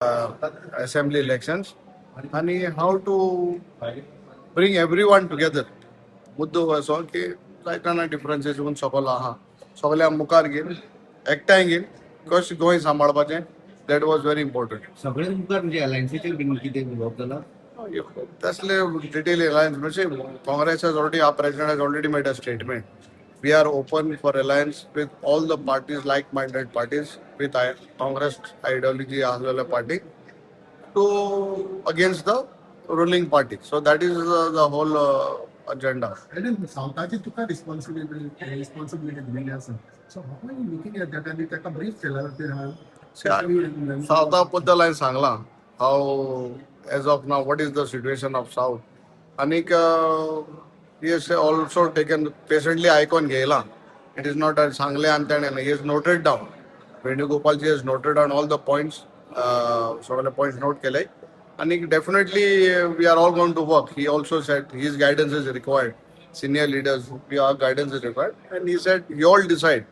Assembly elections आणि how to bring everyone together. मुद्दो असो की जायते जाणा डिफरन्सीस येवन सगलो आहा, सगळ्या मुखार घेवन एकठांय घेवन कशें Goa सांबाळपाचें, that was very important. सगळे मुखार म्हणजे अलायन्सीचेर बीन कितें उलोवप जाला? तसले डिटेल अलायन्स म्हणजे Congress has already, our president has already made a statement. We are open for alliance with all the parties, like minded parties with Congress ideology आसलेले party to against the ruling party. So that is the whole agenda. And सावथाची तुका responsibility दिलेली आसा, so how you looking at that आनी ताका brief केला ते? सावथा बद्दल हांवें सांगलां how as of now what is the situation of South. आनीक he has also taken patiently, आयकोन घेयलां. It is not सांगलें आनी तेणें, he has noted down. Venugopalji has noted down all the points, सगळे पॉयंट्स नोट केले आनी definitely we are all going to work. He also said his guidance is required, senior leaders, we our guidance is required, and he said you all decide.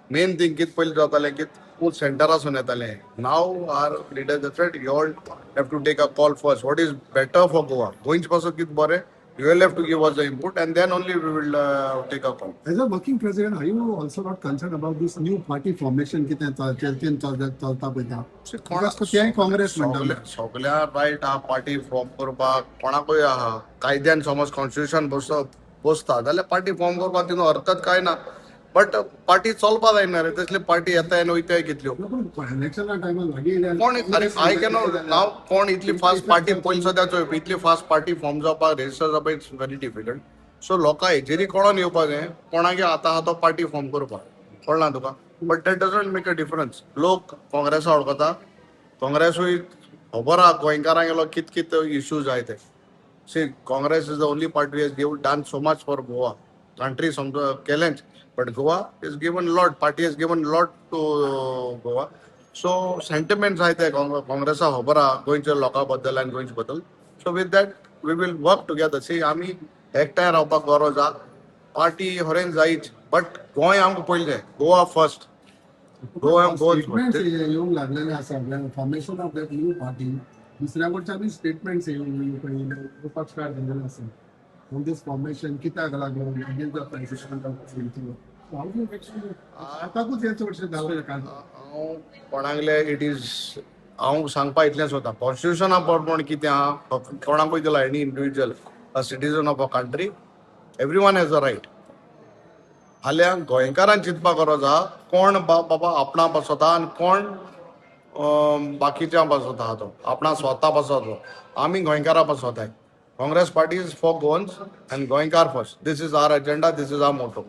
Main thing कित पयलीं जातालें की तूं सेंटरासून येतालें. Now our leaders decide, you all have to take a call first, what is better for Goa. गोंयचे पासून कितें बरें, you will have to give us the input and then only we will take a call. As a working president, are you also not concerned about this new party formation कितें चर्चेन चलता पळय तें? Because तेंय काँग्रेस म्हणटा. सगल्या right आहा party form करपाक कोणाकूय आहा. कायद्यान समज कॉन्स्टिट्युशन बसता जाल्यार पार्टी फॉर्म करपाक तितून हरकत काय ना, बट पार्टी चलपा जायना रे. तसली पार्टी येता आनी वयताय कितल्यो. इलेक्शना टायमार लागीं येयल्यार कोण, I cannot नाव कोण इतली फास्ट पार्टी पयलीं सद्या चोय, इतली फास्ट पार्टी फॉर्म जावपाक, रेजिस्टर जावपाक it's very difficult. सो लोकां हेजेरय कळोन येवपाक जाय, कोणागे आतां आहा तो पार्टी फॉर्म करपाक, कळना तुका? But that doesn't make a difference. लोक काँग्रेसा वळखता, काँग्रेसूय खबर आहा गोंयकारांगेलो कित कित इश्यूज आहाय ते. See, Congress is the only party has give done so much for Goa country. समजा केलेंच, but Goa is given lot, party has given lot to Goa. So sentiments आहाय ते काँग्रेसा खबर आहा गोंयच्या लोकां बद्दल आनी गोंयचे बद्दल. So with that we will work together. See, आमी एकठांय रावपाक गरज आहा. पार्टी हरेन जायच, बट गोंय आमकां पयलीं जाय. गोवा फर्स्ट, गोवा गोवा. स्टेटमेंट्स येवंक लागलेले आसा, formation of that new party, दुसऱ्या कडच्यानूय स्टेटमेंट्स येवपाक स्टार्ट जाल्लेले आसा on this formation कित्याक लागून against the president of. आताकूच हें चडशें जालां कांय. हांव कोणाकले it is हांव सांगपा इतलेंच वता, कॉन्स्टिट्युशना प्रमाण कितें आहा, कोणाकूय दिला, any individual, a citizen of a country, everyone has a right. फाल्यां गोंयकारान चिंतपाक गरज आहा, कोण बाबा आपणा पासत आहा आनी कोण बाकीच्या पासत आहा. तो आपणा स्वता पासत, तो आमी गोंयकारा पासत आहाय. Congress party is for Goans and गोंयकार first. This is our agenda, this is our motto.